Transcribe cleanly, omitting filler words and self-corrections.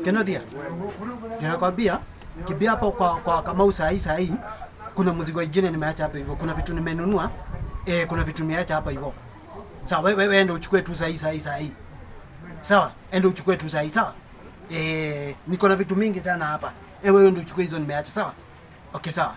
Kenodia, ninakwambia kimbia hapo kwa Kamau saa hii saa hii. Kuna mzigo ingine nimeacha hapo hivyo. Kuna vitu nimenunua. Kuna vitu nimeacha hapa hivyo. Sawa, wewe enda uchukue tu saa hii saa hii saa hii. Sawa, enda uchukue tu saa hii, sawa? Niko na vitu mingi sana hapa. Wewe ndio uchukue hizo nimeacha, sawa? Okay, sawa.